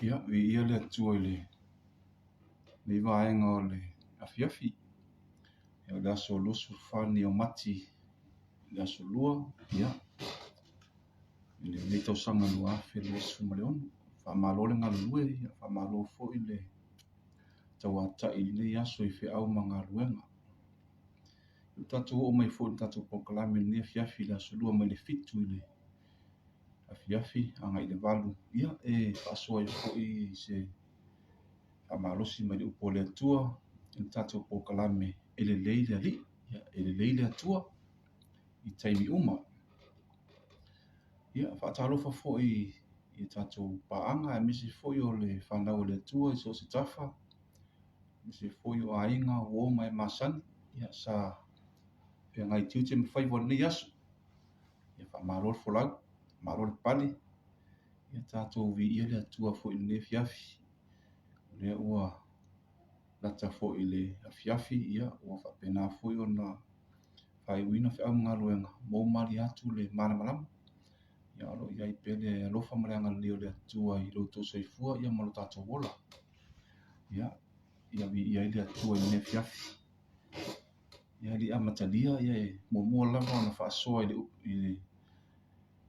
Ia, viia le Atua i lenei vaega o le afiafi. Ia, o le aso 24 lenei o Mati, le aso Lua, ia, i lenei tausaga 2026. Faamalo le galulue, ia, faamalo foi le tauatai i lenei aso i feau ma galuega. Ua tatou oo mai foi i le tatou polokalame i lenei afiafi i le aso Lua mai le 7 i le afiafi agai i le 8, ia, e faasoa ai foi se faamalosi mai le upu a le Atua i le tatou polokalame E Lelei le Alii, ia, e lelei le Atua i taimi uma. Ia, faatalofa foi i tatou paaga aemaise foi o le fanau a le Atua i so o se tafa, aemaise foi o aiga, uo ma e masani, ia, sa feagai i tiute ma faiva o lenei aso. Ia faamalo le folau, faamalo le pale. Ia tatou viia le Atua foi i lenei afiafi. O lea ua lata foi i le afiafi, ia ua faapena foi ona faaiuina feau ma galuega, mou malie atu le malamalama. Ia o lo o i ai pea le alofa ma le agalelei o le Atua i lo outou soifua ia ma lo tatou ola. Ia, ia viia ai le Atua i lenei afiafi. Ia e le i amatalia, ia e muamua lava ona faasoa i le i le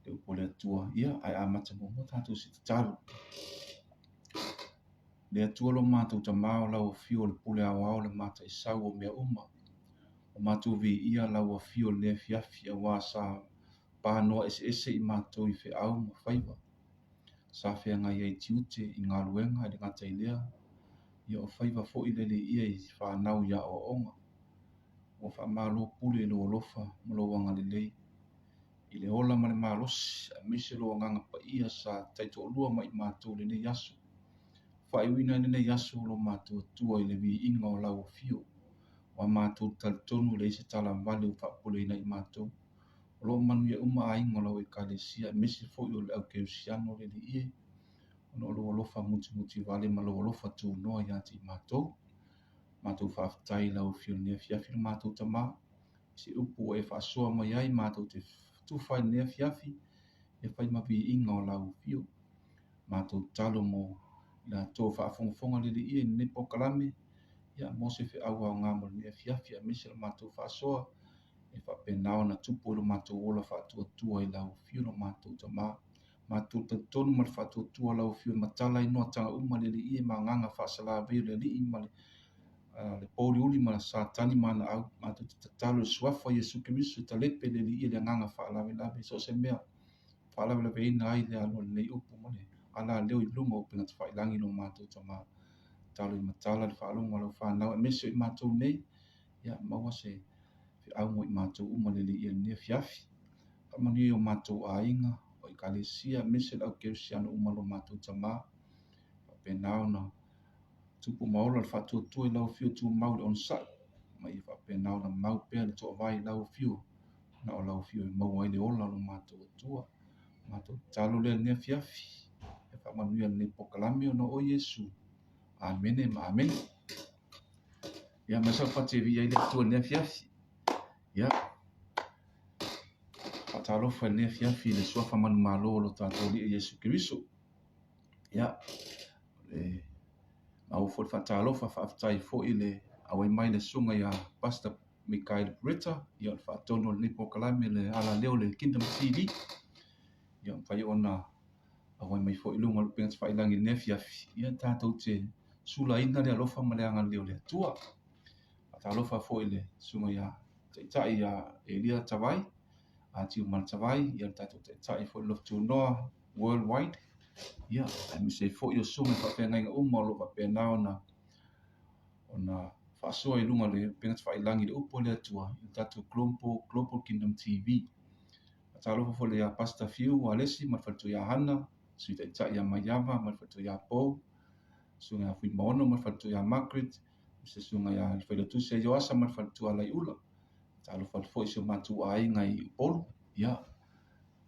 le upu a le Atua, ia ae amata muamua tatou i se tatalo. Le Atua lo matou Tama o lau afio o le pule aoao le mataisau o mea uma. O matou viia lau afio i lenei afiafi aua sa panoa eseese i matou i feau ma faiva. Sa feagai ai tiute i galuega e le gata i lea, ia o faiva foi le ia i fanau i aoaoga. Ua faamalo pule i lou alofa ma lou agalelei i le ola ma le malosi, aemaise lou agaga paia sa taitoalua ma i matou i lenei aso. Faaiuina ai lenei aso lo matou Atua i le viiga o lau afio. Ua matou talitonu e leai se talavale ua faapopoleina i matou. O lo o manuia uma aiga o lau Ekalesia, aemaise foi o le au kerisiano le Alii e, ona o lou alofa mutimutivale ma lou alofa tunoa ia te i matou. Matou faafetai i lau Afioga i lenei afiafi lo matou Tama, i se upu ua e faasoa mai ai matou te tufa i lenei afiafi, e fai ma viiga o lau afio. Matou tatalo mo i latou o faafogafoga le Alii e i lenei polokalame, ia mo se feau aoga mo lenei afiafi, aemaise o le matou faasoa, e faapena ona tupu ai lo matou ola faatuatua i lau afio lo matou Tama. Matou talitonu ma le faatuatua lau afio e matala ai noataga uma le Alii e ma agaga faasalavei o le Alii ma le le pouliuli ma Satani ma ana au. Matou te tatalo i le suafa o Iesu Keriso e talepe le Alii e le agaga faalavelave i so o se mea faalavelaveina ai le alo o lenei upu ma le alaleo i luga o upega tafailagi lo matou Tama. Tatalo i matala le faalogo a lau fanau aemaise o i matou nei, ia maua se feau mo i matou uma le Alii i lenei afiafi. Faamanuia i o matou aiga, o Ekalesia, aemaise le au kerisiano uma lo matou Tama. Faapena ona tupu ma ola le faatuatua i lau afio tumau i le onosai, ma ia faapena ona mau pea le toavae i lau afio, na o lau afio e maua ai le ola o lo matou Atua. Matou tatalo lea i lenei afiafi, e faamanuia lenei polokalame ona o oe Iesu. Amene ma amene. Ia, mai sau fati e viia ai le Atua i lenei afiafi. Ia, faatalofa i lenei afiafi i le suafa manumalo o lo tatou Alii Iesu Keriso. Ia, le maua foi le faatalofa, faafetai foi le auai mai le susuga ia Pastor Mikael Bretta, ia o le faatonu o lenei polokalame le alaleo o le Kingdom TV. Ia, mafai ona auai mai foi i luga o le upega tafailagi i lenei afiafi, ia tatou te sulaina le alofa ma le agalelei o le Atua. Faatalofa foi i le susuga ia Taitai ia Elia Tavai, Atiumana Tavai, ia le tatou Taitai foi Lofi Tunoa Worldwide, ia, aemaise ai foi o susuga i faafeagaiga uma o lo o faapena ona ona faasoa i luga o le upega tafailagi i le upu a le Atua i le tatou Global, Global Kingdom TV. Faatalofa foi ia Pastor Fiu Alesi ma le faletua ia Hana, Sui Taitai ia Maiava ma le faletua ia Pou, Susuga ia Fuimaono ma le faletua ia Margaret, se Susuga ia le Failautusi ia Ioasa ma le faletua Laiula. Faatalofa atu foi i si o matou aiga i Upolu, ia,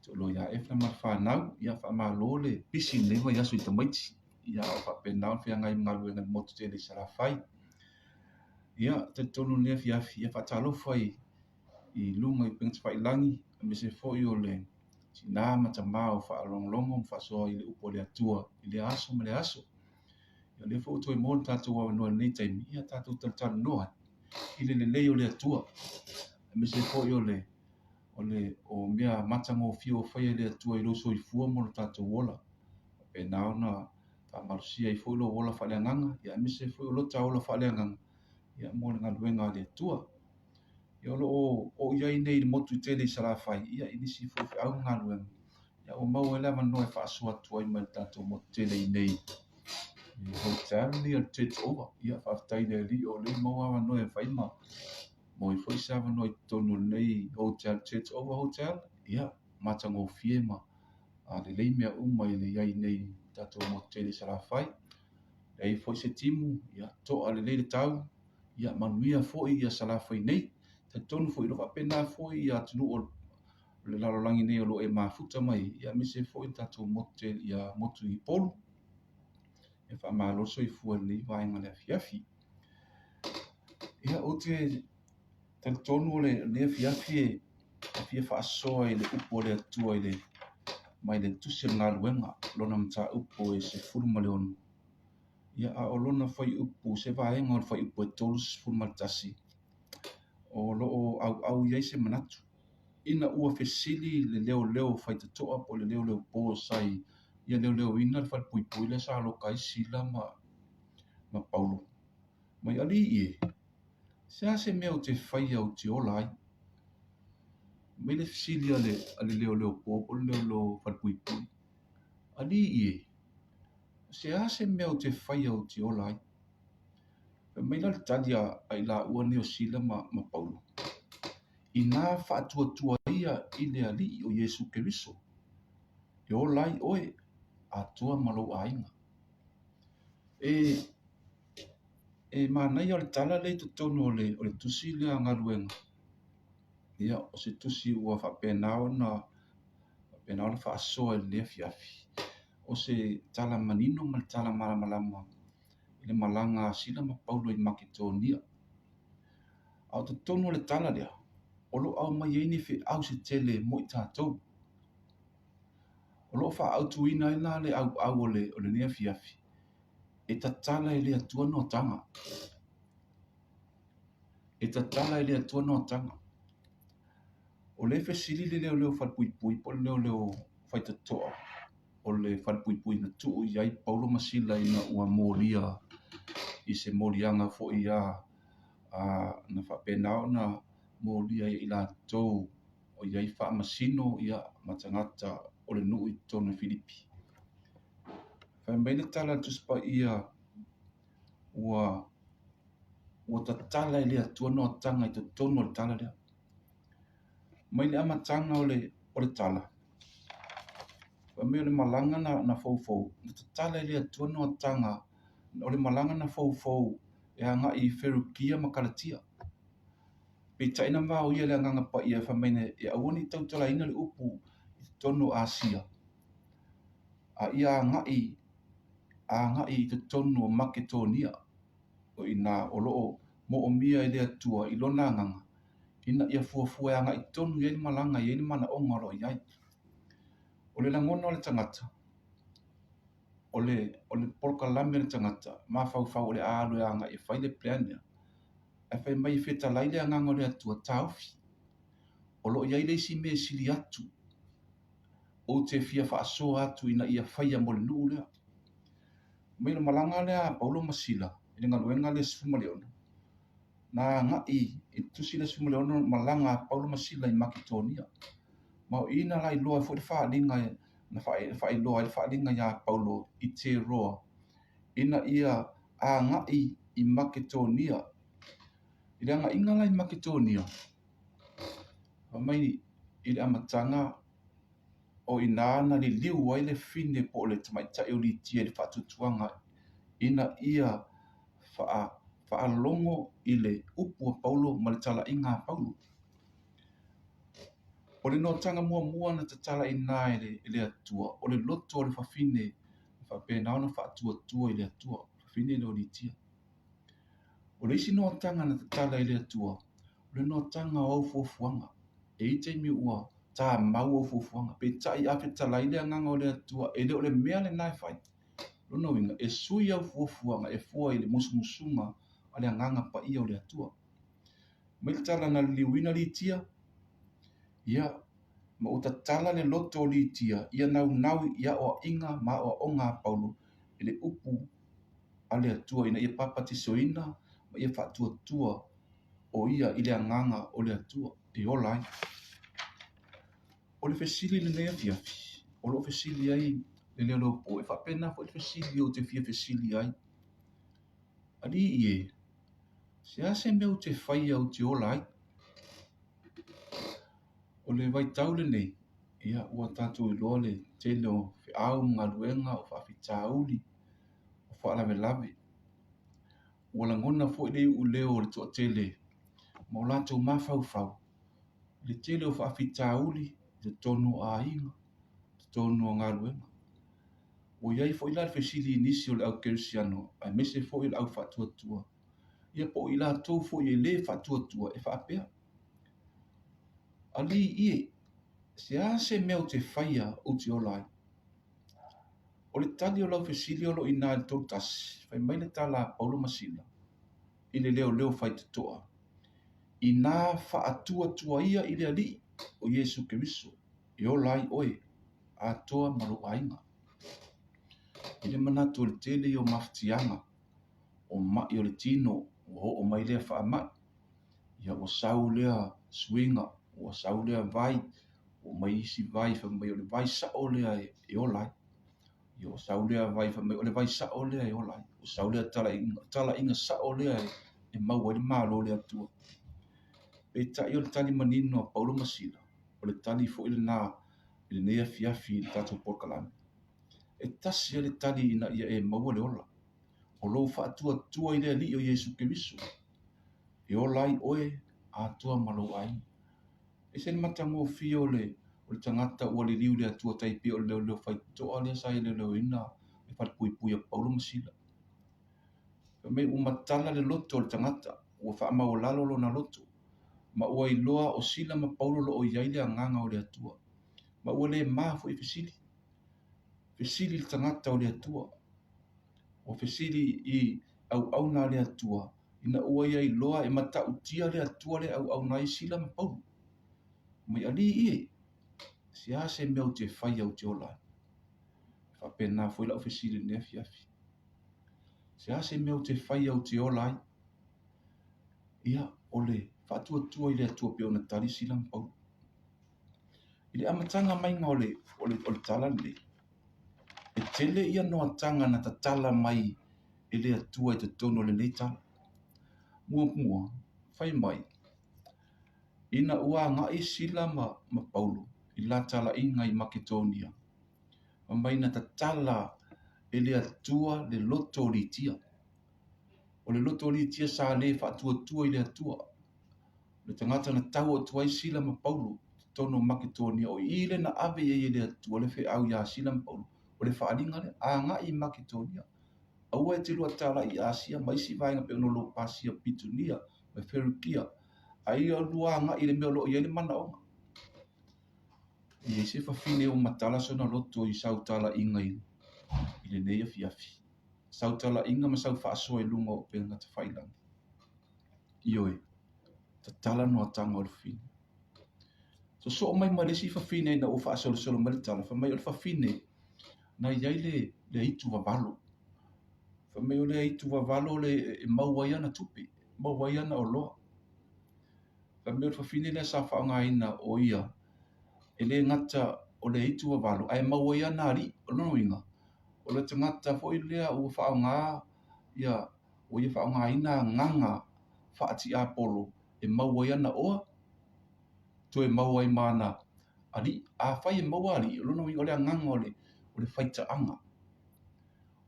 toalua ia Efla ma le fanau, ia faamalo le pisi i lenei vaiaso i tamaiti, ia o faapena ona feagai ma galuega i le motu tele i Salafai. Ia, talitonu i lenei afiafi, ia faatalofa i luga i upega tafailagi, aemaise foi o le. Tina ma tama o faalogologo ma faasoa i le upu a le Atua i lea aso ma lea aso. Ia o lea foi ua toe maua le tatou avanoa i lenei taimi, ia tatou talatalanoa ai i le lelei o le Atua, aemaise foi o le o le o mea matagofie ua faia e le Atua i lou soifua ma lo tatou ola. Faapena ona faamalosia ai foi lou ola faaleagaga, ia aemaise foi o lota ola faaleagaga ia mo le galuega a le Atua. Ia o lo o oo i ai nei i le motu tele i Salafai, ia i nisi foi feau ma galuega, ia ua maua ai le avanoa e faasoa atu ai mai le tatou motu tele i inei i hotel nei o le Church Over. Ia faafetai i le Alii o lea ua maua avanoa e fai ma maua ai foi se avanoa i totonu o lenei hotel, Church Over Hotel. Ia, matagofie ma lelei mea uma i le i ai nei i le tatou motu tele i Salafai. Leai foi se timu, ia toa lelei le tau, ia manuia foi ia Salafai nei. Talitonu foi, o lo o faapena foi ia atunuu o le lalolagi nei o lo o e mafuta mai, ia aemaise foi le tatou motu tele, ia motu i Upolu. Ia faamalo le soifua i lenei vaega o le afiafi. Ia, ou te talitonu o lenei afiafi e fia faasoa i le upu a le Atua i le mai le Tusi o le Galuega, lona mataupu e 16. Ia, a o lona fuaiupu, se vaega o le fuaiupu e 31, o lo o auau i ai se manatu. Ina ua fesili le leoleo faitotoa po o le leoleo po sa ia leoleoina le falepuipui lea sa aloka ai Sila ma, ma Paulo, mai alii e, se a se mea ou te faia ou te ola ai? Mai le fesili a le, a le leoleo po po o le leoleo falepuipui, alii e, se a se mea ou te faia ou te ola ai? Fai mai la le tali a, a i laua nei o Sila ma, ma Paulo, Inā faatuatua ia i le Alii o Iesu Keriso, e ola ai oe atoa ma lou aiga. E, e manaia o le tala lea i totonu o le, o le tusi lea a galuega. Ia, o se tusi ua faapena ona, faapena ona faasoa i lenei afiafi. O se tala manino ma le tala malamalama i le malaga a Sila ma Paulo i Maketonia. A o totonu o le tala lea, o lo o aumai ai ni feau se tele mo i tatou. O lo o faaautuina ai la le auau o le, o lenei afiafi, e tatala e le Atua noataga. E tatala e le Atua noataga. O lea e fesili le leoleo falepuipui po o le leoleo faitotoa o le falepuipui na tuu i ai Paulo ma Sila ina ua molia i se moliaga foi a na faapena ona molia ai i latou o i ai faamasino ia ma tagata o le nuu i totonu o Filipi. Fai mai le tala a le Tusi Paia ua ua tatala e le Atua noataga i totonu o le tala lea. Mai le amataga o le o le tala, fai mai o le malaga na na foufou, na tatala e le Atua noataga o le malaga na foufou e agai i Ferukia ma Kalatia. Peitai na vaoia e le Agaga Paia fai mai e aua ne i tautalaina le upu i totonu o Asia, a ia agai, agai i totonu o Maketonia, o i ina o lo o moomia e le Atua i Lona Agaga, ina ia fuafua e agai tonu i ai le malaga e i ai le manaoga o lo o i ai. O le lagona o le tagata, o le, o le polokalame a le tagata, mafaufau o le a alu e agai e fai le plan lea, ae fai mai e fetalai le Agaga o le Atua, taofi. O lo o i ai le isi mea e sili atu, ou te fia faasoa atu ina ia faia mo le nuu lea. Mai le malaga lea a Paulo ma Sila i le galuega lea 16, na agai i le tusi lea 16 malaga a Paulo ma Sila i Maketonia. Ma o i na lailoa ai foi le faaaliga na faailoa ai le faaaliga iā Paulo i Teroa ina ia agai i Maketonia. I le agaiga la i Maketonia, fai mai i le amataga o i ina na liliu ai le fine po o le tamaitai o Litia i le faatuatuaga ina ia faalogo i le upu a Paulo ma le talaiga a Paulo. O le noataga muamua na tatala i ina e le Atua, o le loto o le fafine na faapena ona faatuatua i le Atua, fafine lea o Litia. O le isi noataga na tatala e le Atua, o le noataga o au fuafuaga. E i ai taimi ua. Tamau ou fuafuaga. Peitai a fetalai le Agaga o le Atua, e le o le mea lena e fai. Lona uiga, e sui au fuafuaga e fua i le musumusuga a le Agaga Paia o le Atua. Mai le tala na liliuina Litia, ia, ma ua tatala le loto o Litia ia naunau i aoaiga ma aoaoga a Paulo i le upu a le Atua ina ia papatisoina ma ia faatuatua o ia i le Agaga o le Atua e ola ai. O le fesili i lenei afiafi, o lo o fesili ai le leoleo e faapena foi le fesili ou te fia fesili ai. Alii e, se a se mea ou te faia ou te ola ai? O le vaitau lenei, ia ua tatou iloa le tele o feau ma galuega, o faafitauli, o faalavelave. Ua lagona foi le iuleo o le toatele ma o latou mafaufau i le tele o faafitauli i totonu o aiga, i totonu o galuega. Ua i ai foi la le fesili i nisi o le au kerisiano aemaise foi o le au faatuatua, ia po o i latou foi e le faatuatua e faapea, Alii e, se a se mea ou te faia ou te ola ai? O le tali o lau fesili o lo o i ina i le 31, fai mai le tala a Paulo ma Sila i le leoleo faitotoa, Inā faatuatuaia i le Alii o Iesu Keriso e ola ai oe atoa ma lou aiga. I le manatu o le tele ia o mafatiaga, o maʻi o le tino, ua oo mai lea faamai, ia ua sau lea suiga, ua sau lea vai, ua omai isi vai fai mai o le vai sao lea e ola ai. Ia ua sau lea vai fai mai o le vai sao lea e ola ai. Ua sau lea talaiga, talaiga sao lea e maua ai le malo o le Atua. Peitai o le tali manino a Paulo ma Sila, o le tali foi lena i lenei afiafi i le tatou polokalame. E tasi lava le tali ina ia e maua le ola. O lou faatuatua i le Alii o Iesu Keriso, e ola ai oe atoa ma lou aiga. E ese le matagofie o le o le tagata ua liliu i le Atua tai pei o le leoleo faitotoa lea sa ia leoleoina le falepuipui a Paulo ma Sila. Fai mai ua matala le loto o le tagata, ua faamaualalo lona loto, ma ua iloa o Sila ma Paulo o lo o i ai le agaga o le Atua, ma ua le ma foi e fesili. Fesili le tagata o le Atua. Ua fesili i auauna a le Atua ina ua ia iloa e matautia le Atua le auauna ai Sila ma Paulo. Mai alii e, se a se mea ou te faia ou te ola ai? E faapena foi lau fesili i lenei afiafi. Se a se mea ou te faia ou te ola ai? Ia, o le faatuatua i le Atua pei ona tali Sila ma Paulo. I le amataga maiga o le, o le, o le tala lenei, e tele ia noataga na tatala mai e le Atua i totonu o lenei tala. Muamua, fai mai, ina ua agai Sila ma, ma Paulo i la talaiga i Maketonia, fai mai na tatala e le Atua le loto o Litia. O le loto o Litia sa le faatuatua i le Atua. O le tagata na tau atu ai Sila ma Paulo i totonu o Maketonia, o i lea na ave i ai e le Atua le feau iā Sila ma Paulo, o le faaaliga lea, agai i Maketonia. Aua e te lua talai i Asia ma isi vaega pei ona lou pasia Pitunia ma Ferukia, a ia lua agai i le mea o lo o i ai le manaoga. E i ai se fafine ua matala sona loto i sau talaiga i lenei afiafi, sau talaiga ma sau faasoa i luga o upega tafailagi. Ioe, tatala noataga o le fafine. Sosoo mai ma le isi fafine ina ua faasolosolo mai le tala, fai mai o le fafine na i ai le, le aitu vavalo. Fai mai o le aitu vavalo le e maua ai ana tupe, maua ai ana oloa. Fai mai o le fafine lea sa faaaogaina o ia, e le gata o le aitu vavalo, ae maua ai ana alii. O lona uiga, o le tagata foi lea ua faaaoga ia, ua ia faaaogaina agaga faatiapolo e maua ai ana oa, toe maua ai ma ana alii. Afai e maua alii, o lona uiga o le agaga o le, o le faitaaga,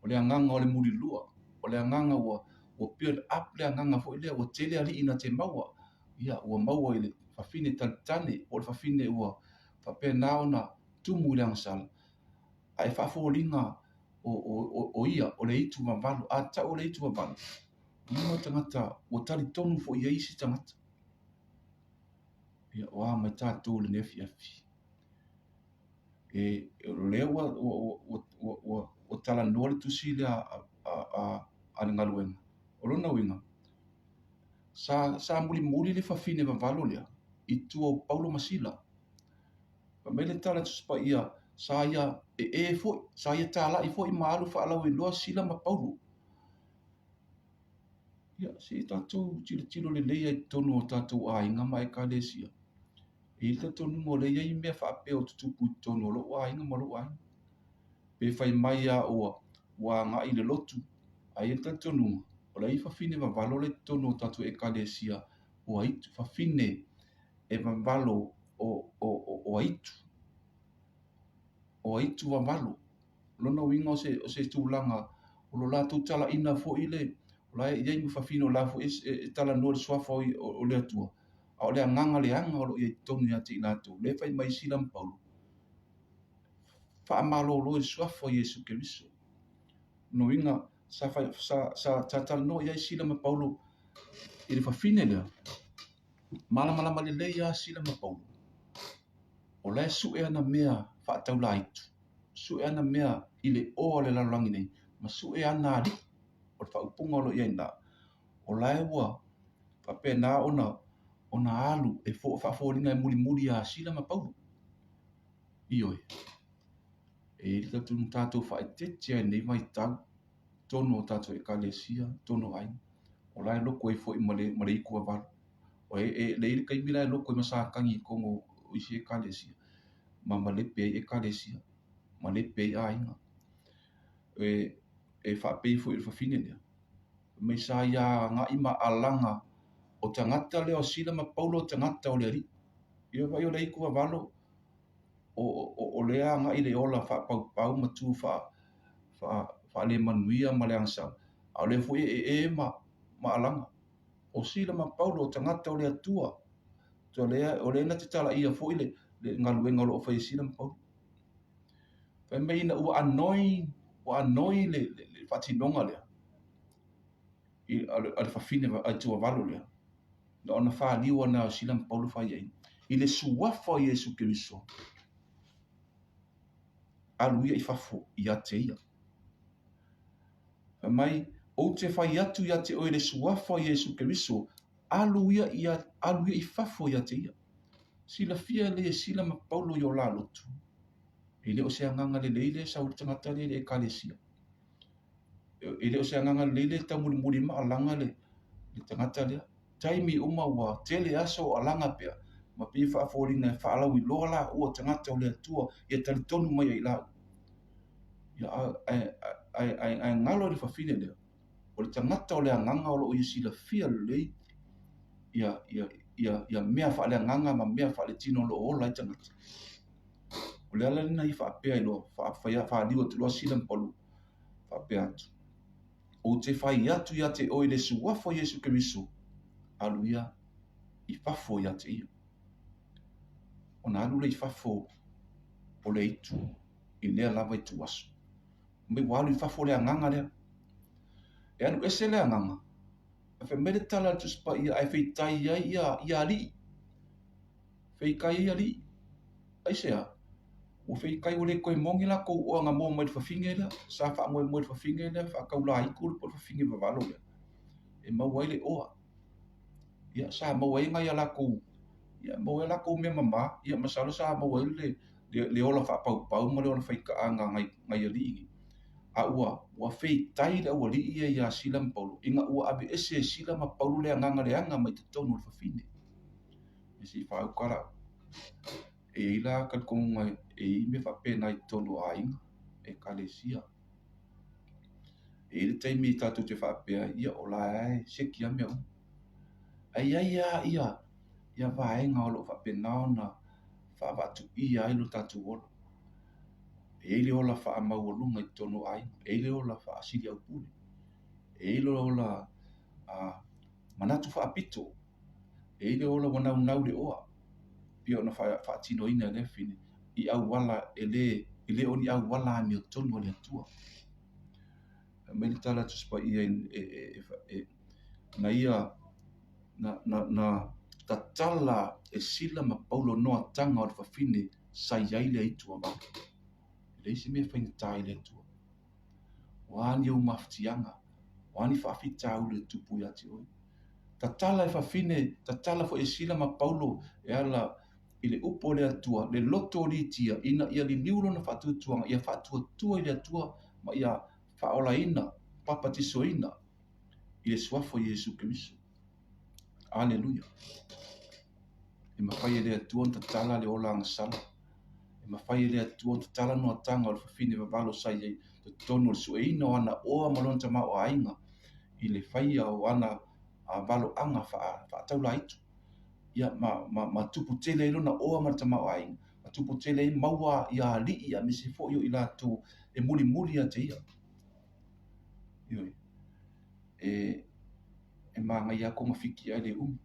o le agaga o le mulilua, o le agaga ua, ua build up le agaga foi lea, ua tele alii na te maua, ia ua maua i le fafine talitane, po o le fafine ua faapena ona tumu i le agasala, ae faafoliga o, o, o, o ia, o le aitu vavalo. A tau o le aitu vavalo, o le tagata ua talitonu foi i ai isi tagata. Ia, o a mai tatou i lenei afiafi. E, o lea ua, ua, ua, ua, ua, ua talanoa le tusi lea a, a, a, a le galuega. O lona uiga, sa, sa mulimuli le fafine vavalo lea i tua o Paulo ma Sila. Fai mai le tala a Tusi Paia, sa ia ee foi, sa ia talai foi ma alu faalauiloa Sila ma Paulo. Ia, se i tatou tilotilo lelei ai i totonu o tatou aiga ma ekalesia. E i ai le talitonuga o lea e i ai mea faapea o tutupu i totonu o lou aiga ma lou aiga. Pe fai mai lava ua, ua agai i le lotu, ae i ai le talitonuga, o la e i ai fafine vavalo la e i totonu o tatou ekalesia o aitu, fafine e vavalo o, o, o, o aitu, o aitu vavalo. O lona uiga o se, o se tulaga o lo latou talaina foi le, o la e i ai ma fafine o la foi e, e, e talanoa i le suafa o, o le Atua, a o le agaga leaga o lo o i ai i totonu ia te i latou, lea e fai mai Sila ma Paulo, faamalolo i le suafa o Iesu Keriso. O lona uiga, sa, fai, sa, sa, sa talanoa i ai Sila ma Paulo i le fafine lea, malamalama lelei lava Sila ma Paulo, o la e sue ana mea faataulaitu, sue ana mea i le oa o le lalolagi nei, ma sue ana alii, o le faaupuga o lo o i ai i ina, o la e ua faapena ona ona alu e faafoliga e mulimuli ia Sila ma Paulo. Ioe. E i ai le tatou faaeteete ai i lenei vaitau, totonu o tatou ekalesia, totonu o aiga, o la e loko ai foi ma le, ma le itu vavalo. O e, e, le i le taimi la e loko ai ma Satani i totonu o isi ekalesia, ma malepe ai ekalesia, malepe ai aiga. E, e faapei foi i le fafine lea, mai sa ia agai ma alaga o tagata lea o Sila ma Paulo o tagata o le Alii. Ia vai o le itu vavalo, o, o, o lea agai le ola faapaupau ma tu faa, faa, faalemanuia ma le agasala, a o lea foi e ee ma, ma alaga. O Sila ma Paulo o tagata o le Atua, o lea, o lea na te talaia foi le, le galuega o lo o fai e Sila ma Paulo. Fai mai ina ua anoi, ua anoi le, le, le faatinoga lea, i, a le, a le fafine a le tuavalo lea, na ona faliu ana o Sila ma Paulo fai ai, i le suafa o Iesu Keriso, alu ia i fafo ia te ia. Fai mai, ou te fai atu ia te oe i le suafa o Iesu Keriso, alu ia, ia, alu ia i fafo ia te ia. Silafia lelei e Sila ma Paulo i o la lotu. E le o se agaga lelei lea e sau i le tagata lea i le ekalesia. E le o se agaga lelei lea e taumolimoli ma alaga le, le tagata lea. Taimi uma ua tele aso o alaga pea, ma pei e faafoliga e faalauiloa laua tagata o le Atua ia talitonu mai ai laua. Ia, ae, ae, ae, ae galo i le fafine lea, o le tagata o le agaga o lo o ia silafia lelei ia, ia, ia, ia mea faaleagaga ma mea faaletino o lo o ola ai tagata. O le ala lena i faapea ai loa, faafai, faaliu atu loa Sila ma Paulo, faapea atu, Ou te fai atu ia te oe i le suafa o Iesu Keriso, alu ia i fafo ia te ia. Ona alu lea i fafo o le itu, i lea lava ituaso. Mai ua alu i fafo le agaga lea. E alu ese le agaga, ae fai mai le tala a le Tusi Paia ae feitai ai ia, ia alii. Feitai ai alii. Aisea? Ua feitai ua le toe moni latou oa na maua mai le fafine lea, sa faamoemoe i le fafine lea faataulaitu le po o le fafine vavalo lea e maua ai le oa. Ia, sa maua ai nai a latou, ia maua ai latou mea mama, ia masalo sa maua ai le, le, le ola faapaupau ma le ola faitaaga a nai, nai alii nei. A ua, ua feitai le aualii ia iā Sila ma Paulo, ina ua aveese e Sila ma Paulo le agaga leaga mai totonu o le fafine. Ia se i faauka la. E i ai la talitonuga e i ai mea faapena i totonu o aiga, ekalesia. E i ai le taimi tatou te faapea ai, ia o la e seki lava mea uma. Ae i ai lava ia, ia vaega o lo o faapena ona faavaatuia ai lo tatou ola. E i ai le ola faamaualuga i totonu o aiga, e i ai le ola faasiliaupule, e i ai le ola manatu faapito, e i ai le ola ua naunau le oa, pei ona faatinoina e lea fafine i auala e le, e le o ni auala amiotonu a le Atua. Fai mai le tala a Tusi Paia e, e, na ia, na, na, na tatala e Sila ma Paulo noataga o le fafine. sa i ai le aitu vavalo. E leai se mea e faigata i le Atua. O a ni ou mafatiaga, o a ni faafitauli e tupu ia te oe. Tatala e fafine, tatala foi e Sila ma Paulo e ala i le upu a le Atua, le loto o Litia, ina ia liliu lona faatuatuaga, ia faatuatua i le Atua ma ia faaolaina, papatisoina i le suafa o Iesu Keriso. Aleluia! E mafai e le Atua ona tatala le ola agasala. E mafai e le Atua ona tatala noataga o le fafine vavalo sa i ai totonu o le sueina o ana oa ma lona tamaoaiga i le faia o ana valoaga faataulaitu. Ia, ma, ma, ma tupu tele ai lona oa ma le tamaoaiga, ma tupu tele ai maua ia alii aemaise foi o i latou e mulimuli ia te ia. Ioe. E, e manaia lava togafiti ae le umi.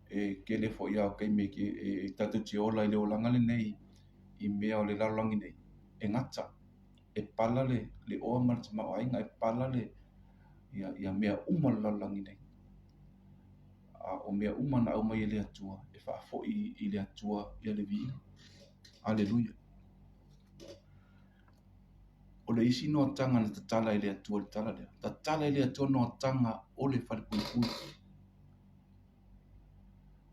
E tele foi lava o taimi e tatou te ola i le olaga lenei i mea o le lalolagi nei, e gata, e pala le oa ma le tamaoaiga, e pala le, ia, ia mea uma o le lalolagi nei. A o mea uma na aumai e le Atua, e faafoi i le Atua ia le viiga. Aleluia. O le isi noataga na tatala e le Atua i le tala lea, tatala e le Atua noataga o le falepuipui.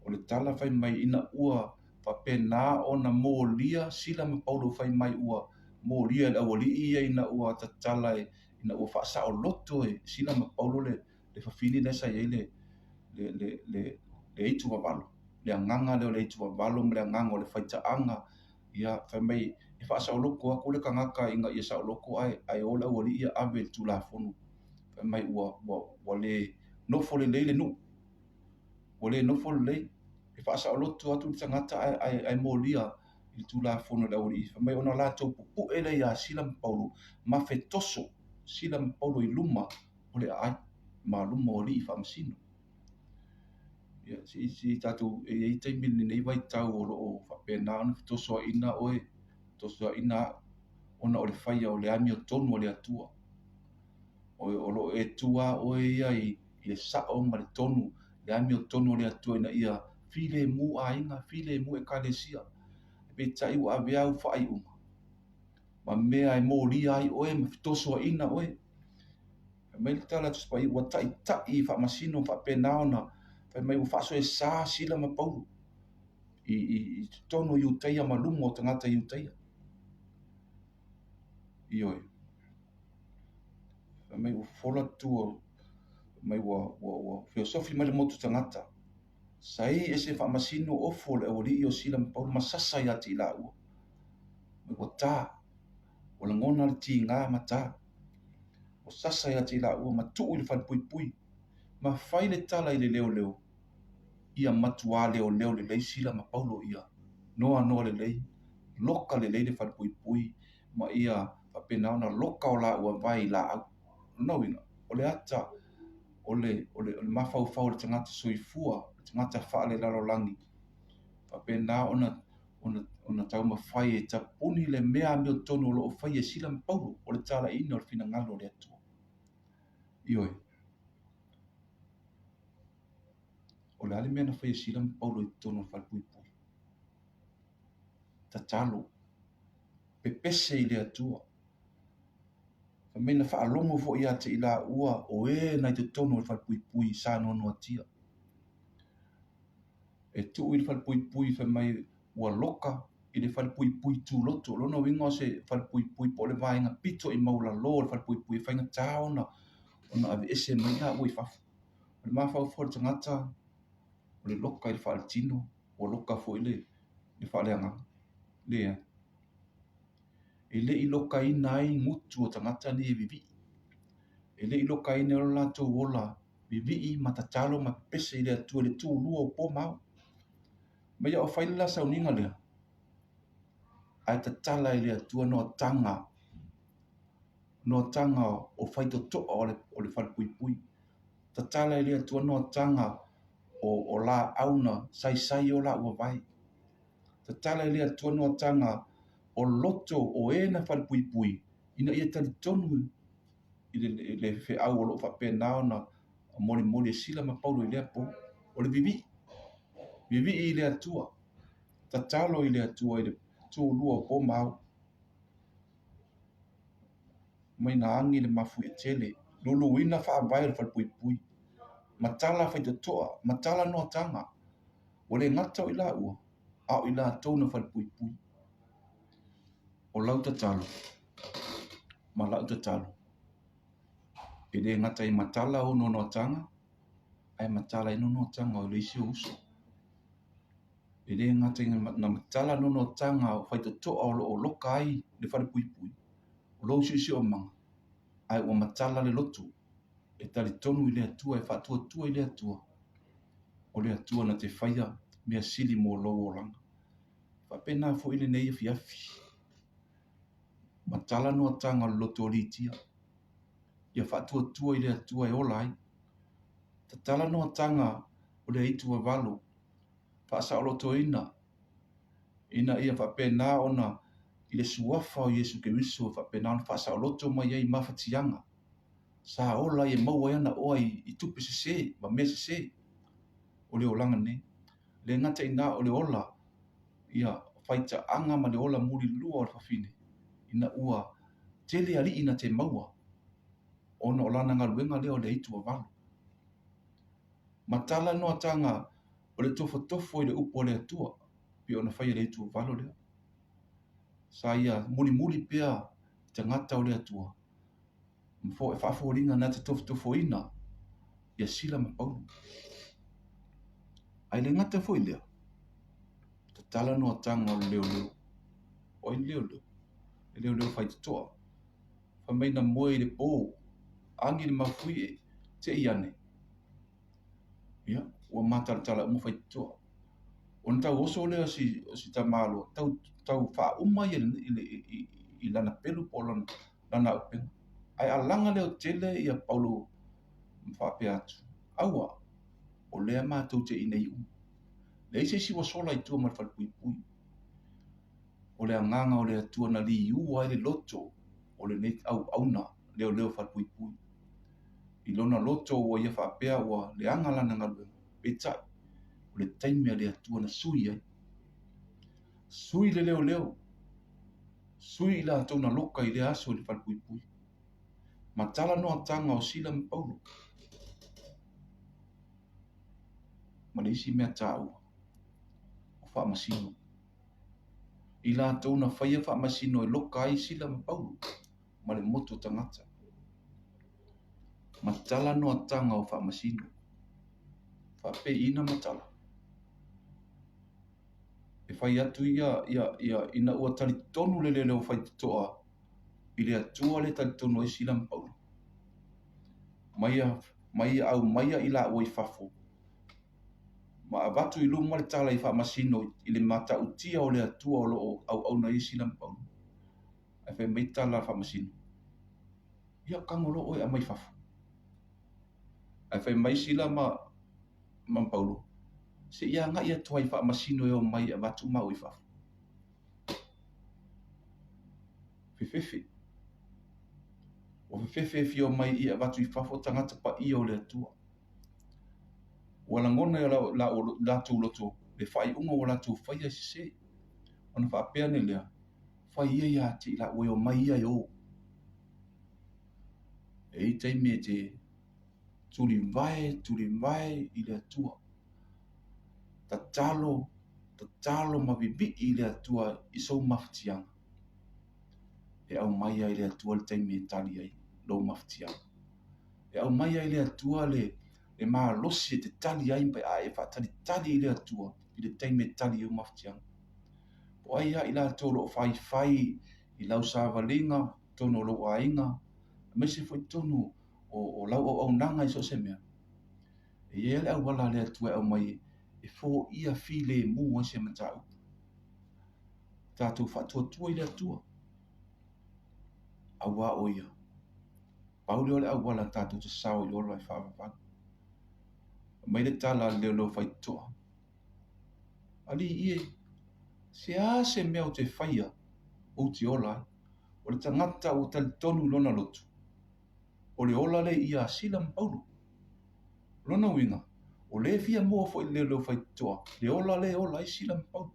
O le tala fai mai ina ua faapena ona molia Sila ma Paulo fai mai ua molia e le aualii ia ina ua tatala e, ina ua faasaoloto e Sila ma Paulo le, le fafine lea sa i ai le, le, le, le, le aitu vavalo, le agaga lea o le aitu vavalo ma le agaga o le faitaaga Ia, fai mai, e faasaoloko atu le tagata ina ia saoloko ae, ae o le aualii ia ave i le Tulafono. Fai mai, ua, ua, ua le nofo lelei le nuu. Ua le nofo lelei. E faasaoloto atu le tagata ae, ae, ae molia i le Tulafono i le aualii. Fai mai, ona latou pupue lea ia Sila ma Paulo, ma fetoso Sila ma Paulo i luma o le aai, ma luma o alii faamasino. Ia, se i, se i tatou, e i ai taimi i lenei vaitau o lo o faapena ona fetosoaina oe, fetosoaina au, ona o le faia o le amiotonu a le Atua. O, o lo o e tu lava oe ia i, i le sao ma le tonu, le amiotonu a le Atua ina ia filemu aiga, filemu ekalesia. Peitai ua ave au faaiuga ma mea e molia ai oe ma fetosoaina oe. Fai mai le tala a Tusi Paia, ua taitai faamasino faapena ona fai mai ua faasoesa Sila ma Paulo i, i, i totonu o Iutaia ma luma o tagata Iutaia. Ioe. Fai mai ua fola tua, fai mai ua, ua, ua feosofi mai le motu tagata. Sai ese faamasino ofu o le aualii o Sila ma Paulo ma sasa ia te i laua. Mai ua tā, ua lagona le tiga ma tā. Ua sasa ia te i laua ma tuu i le falepuipui, ma fai le tala i le leoleo, ia matuā leoleo lelei Sila ma Paulo ia noanoa lelei, loka lelei le falepuipui ma ia faapena ona loka o laua vae i laau. O lona uiga, o le ata o le, o le, o le mafaufau o le tagata soifua, le tagata faalelalolagi, faapena ona ona, ona taumafai e tapuni le mea amiotonu o lo o faia e Sila ma Paulo, o le talaiina o le finagalo o le Atua. Ioe. O le a le mea na faia e Sila ma Paulo i totonu o le falepuipui? Tatalo. Pepese i le Atua. Fai mai na faalogo foi ia te i laua o e na i totonu o le falepuipui sa noanoatia. E tuu i le falepuipui fai mai ua loka i le falepuipui tūloto. O lona uiga o se falepuipui po o le vaega pito i maualalo o le falepuipui e faigata ona ona aveese mai laua i fafo. O le mafaufau o le tagata, o le loka i le faaletino, ua loka foi le le faaleagaga. Leai. E le i lokaina ai gutu o tagata nei e vivii. E le i lokaina ai lo latou ola vivii ma tatalo ma pepese i le Atua i le tulua o po ma ao. Ma ia o fai le la sauniga lea, ae tatala e le Atua noataga, noataga o faitotoa o le, o le falepuipui. Tatala e le Atua noataga o, o laau na saisai o laua vae. Tatala e le Atua noataga o loto o e na falepuipui ina ia talitonu i le, le feau o lo o faapena ona molimoli e Sila ma Paulo i lea po, o le vivii. Vivii i le Atua. Tatalo i le Atua i le tulua o po ma ao. Mai na agi le mafuie tele, luluina faavae o le falepuipui, matala faitotoa, matala noataga, ua le gata o i laua, a o i latou na falepuipui. O lau tatalo ma lau tatalo, e le gata i matala ou noanoataga, ae matala ai noanoataga o le isi ou uso. E le gata ina matala noanoataga o faitotoa o lo o loka ai le falepuipui, o lou siosiomaga, ae ua matala le loto e talitonu i le Atua, e faatuatua i le Atua, o le Atua na te faia mea sili mo lou olaga. E faapena foi lenei afiafi. Matala noataga o le loto o Litia, ia faatuatua i le Atua e ola ai. Tatala noataga o le aitu vavalo, faasaolotoina ina ia faapena ona i le suafa o Iesu Keriso e faapena ona faasaoloto mai ai mafatiaga sa ola ai e maua ai ana oa i tupe sese ma mea sese o le olaga nei. Le gata i ina o le ola ia faitaaga ma le ola mulilua o le fafine ina ua tele alii na te maua ona o lana galuega lea o le aitu vavalo. Matala noataga o le tofotofo i le upu a le Atua, pei ona faia e le aituavalo lea. Sa ia mulimuli pea i tagata o le Atua, ma faafoliga na te tofotofoina ia Sila ma Paulo. Ae le gata foi lea, tatala noataga o le leoleo. O ai le leoleo? Le leoleo faitotoa. Fai mai na moe i le po, agi le mafuie, te i ane. Ia, ua matalatala uma faitotoa. Ona tau oso lea o si, o si tamaloa, tau, tau faauma ia i, i, i lana pelu po o lana, lana auupega. Ae alaga leo tele ia Paulo ma faapea atu, Aua, o lea matou te inei uma. Leai se isi ua sola i tua ma le falepuipui. O le agaga o le Atua na liua ai le loto o lenei auauna leoleo falepuipui. I lona loto ua ia faapea ua leaga lana galuega, peitai, o le taimi a le Atua na sui ai. Sui le leoleo, sui i latou na loka i lea aso i le falepuipui. Matala noataga o Sila ma Paulo. Ma le isi mea taua, o faamasino. I latou na faia faamasino e loka ai Sila ma Paulo ma le motu o tagata. Matala noataga o faamasino. Faapeiina matala. E fai atu ia, ia, ia, ina ua talitonu le leoleo faitotoa i le Atua le talitonu ai Sila ma Paulo. Mai ia, mai ia aumaia i laua i fafo, ma avatu i luma le tala i faamasino i le matautia o le Atua o lo o auauna ai Sila ma Paulo. Ae fai mai tala a faamasino, Ia tago loa oe e aumai i fafo. Ae fai mai Sila ma, ma Paulo, se i agai atu ai i faamasino e omai e avatu maua i fafo. Fefefe. Ua fefefe e fia omai i avatu i fafo tagata paia o le Atua. Ua lagona e latou loto le faaiuga ua latou faia e sese. Ona faapea ane lea, Fai ia ia te i laua e omai ia e o. E i ai taimi e te tulivae, tulivae i le Atua. Tatalo, tatalo ma vivii i le Atua i sou mafatiaga. E aumai ai le Atua le taimi e tali ai lou mafatiaga. E aumai ai le Atua le, le malosi e te tali ai pe a e faatalitali i le Atua i le taimi e tali ai ou mafatiaga. Po o ai lava i latou o lo o faifai i lau savaliga, totonu o lou aiga, aemaise foi totonu o lau auaunaga i so o se mea, e i ai le auala a le Atua e aumai e foia filemu ai se mataupu. Tatou faatuatua i le Atua, aua o Ia, pau lea o le auala tatou te sao i le ola e faavavau. Aumai le tala a le leoleo faitotoa, Alii e, se a se mea ou te faia ou te ola ai? O le tagata ua talitonu i lona loto, o le ola lea ia Sila ma Paulo. O lona uiga, o lea e fia maua foi i le leoleo faitotoa le ola lea e ola ai Sila ma Paulo.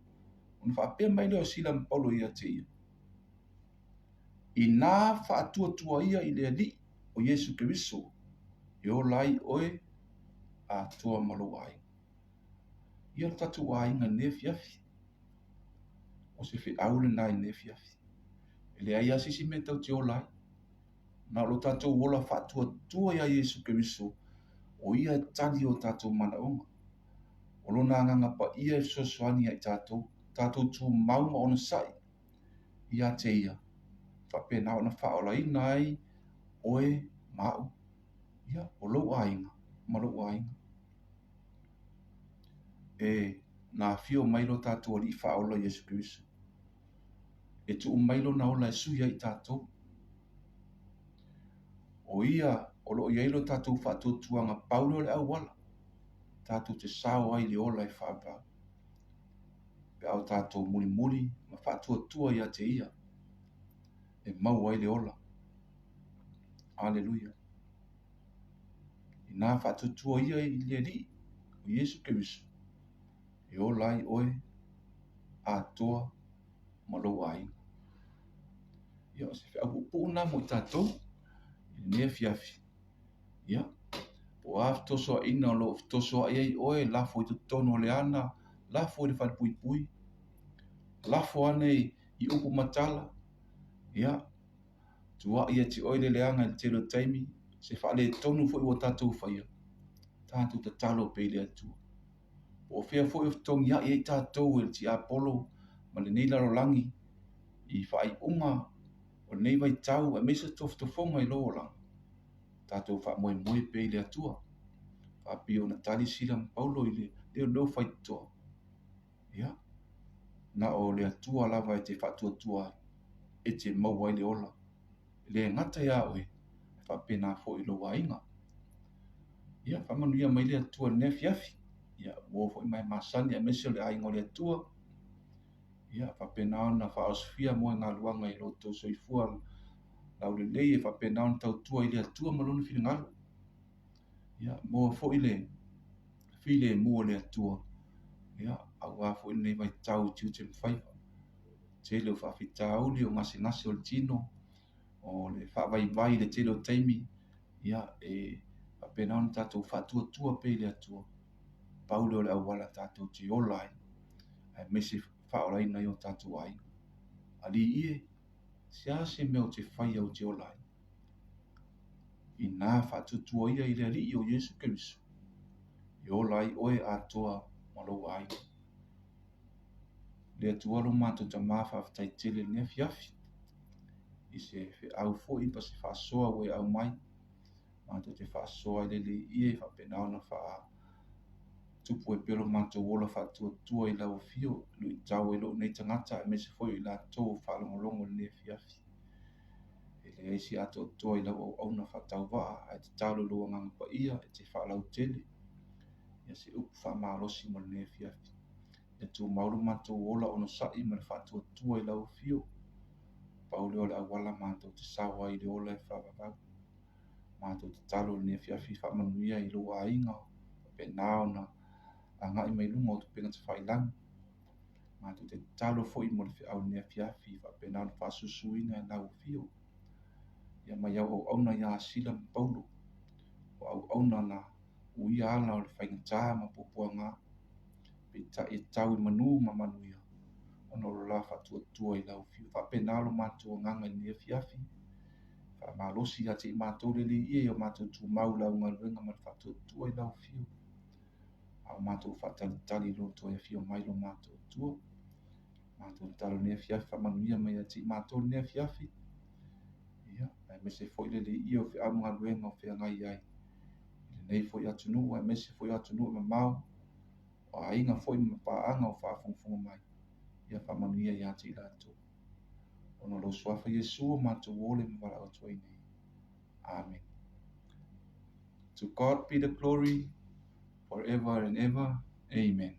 Ona faapea mai lea o Sila ma Paulo ia te ia, Inā faatuatua ia i le Alii o Iesu Keriso, e ola ai oe atoa ma lou aiga. Ia lo tatou aiga i lenei afiafi. O se feau lena i lenei afiafi. E leai lava se isi mea tatou te ola ai. Na o lo tatou ola faatuatua iā Iesu Keriso, o ia e tali o tatou manaoga. O lona agaga paia e fesoasoani ia i tatou, tatou tumau ma onosai ia te ia, faapena ona faaolaina ai oe ma au, ia, o lou aiga ma lou aiga. E, na afio mai lo tatou Alii Faaola Iesu Keriso, e tuu mai lona ola e sui ai i tatou. O ia o lo o i ai lo tatou faatuatuaga pau lea o le auala, tatou te sao ai i le ola e faavavau. Pe a o tatou mulimuli ma faatuatua ia te ia, e maua ai le ola. Aleluia. Inā faatuatua ia i le Alii, o Iesu Keriso, e ola ai oe atoa ma lou aiga. Ia, o se feau puupuu lena mo i tatou i lenei afiafi. Ia, po o a fetosoaina o lo o fetosoai ai oe, lafo i totonu o le ana, lafo i le falepuipui, lafo ane i upu ma tala, ia, tuai ia te oe le leaga i le tele o taimi, se faaletonu foi ua tatou faia, tatou tatalo pea i le Atua. Po o fea foi o fetogiai ai tatou e le tiapolo ma lenei lalolagi i faaiuga o lenei vaitau aemaise tofotofoga i lou olaga, tatou faamoemoe pea i le Atua. Faapea ona tali Sila ma Paulo i le leoleo faitotoa. Ia, na o le Atua lava e te faatuatua ai, e te maua ai le ola. E le gata iā oe, ae faapena foi i lou aiga. Ia, faamanuia mai le Atua i lenei afiafi. Ia, ua oo foi mai masani aemaise o le aiga o le Atua. Ia, faapena ona faaosofia moegaluaga i lo outou soifua laulelei e faapena ona tautua i le Atua ma Lona finagalo. Ia, maua foi le filemu o le Atua, ia, aua foi lenei vaitau i tiute ma faiva. Tele o faafitauli, o gasegase o le tino, o le faavaivai i le tele o taimi, ia, e faapena ona tatou faatuatua pea i le Atua, pau lea o le auala tatou te ola ai, aemaise faaolaina ai o tatou aiga. Alii e, se a se mea ou te faia ou te ola ai? Inā faatuatua ia i le Alii o Iesu Keriso, e ola ai oe atoa ma lou aiga. Le Atua lo matou Tama faafetai tele i lenei afiafi, i se feau foi ma se faasoa ua e aumai, matou te faasoa i le Alii e faapena ona faatupu ai pea lo matou ola faatuatua i lau afio, luitau ai lou nei tagata aemaise foi o i latou o faalogologo i lenei afiafi. E leai se atoatoa i lau auauna faatauvaa, ae tatalo i lou Agaga Paia e te faalautele ia se upu faamalosi mo lenei afiafi. Ia tumau lo matou ola onosai ma le faatuatua i lau afio. Pau lea o le auala matou te sao ai i le ola e faavavau. Matou tatalo i lenei afiafi faamanuia i lou aiga, faapena ona agai mai luga o upega tafailagi. Matou te tatalo foi mo le feau i lenei afiafi faapena ona faasusuina e lau afio. Ia mai au auauna ia Sila ma Paulo, o auauna na uia ala o le faigata ma puapuaga, peitai e tau i manu ma manuia, ona o lo la faatuatua i lau afio. Faapena lo matou agaga i lenei afiafi, faamalosi ia te i matou le Alii e, ia matou tumau i lau galuega ma le faatuatua i lau afio. A o matou faatalitali i lo toe afio mai lo matou Atua. Matou tatalo i lenei afiafi, faamanuia mai ia te i matou lenei afiafi. Ia, aemaise foi le Alii o feau ma galuega o feagai ai i lenei foi atunuu, aemaise foi o atunuu e mamao, o aiga foi ma paaga o faafogafoga mai. Ia faamanuia ia te i latou. Ona o lou suafa Iesu o matou ole ma valaau atu ai nei. Amen. To God be the glory forever and ever. Amen.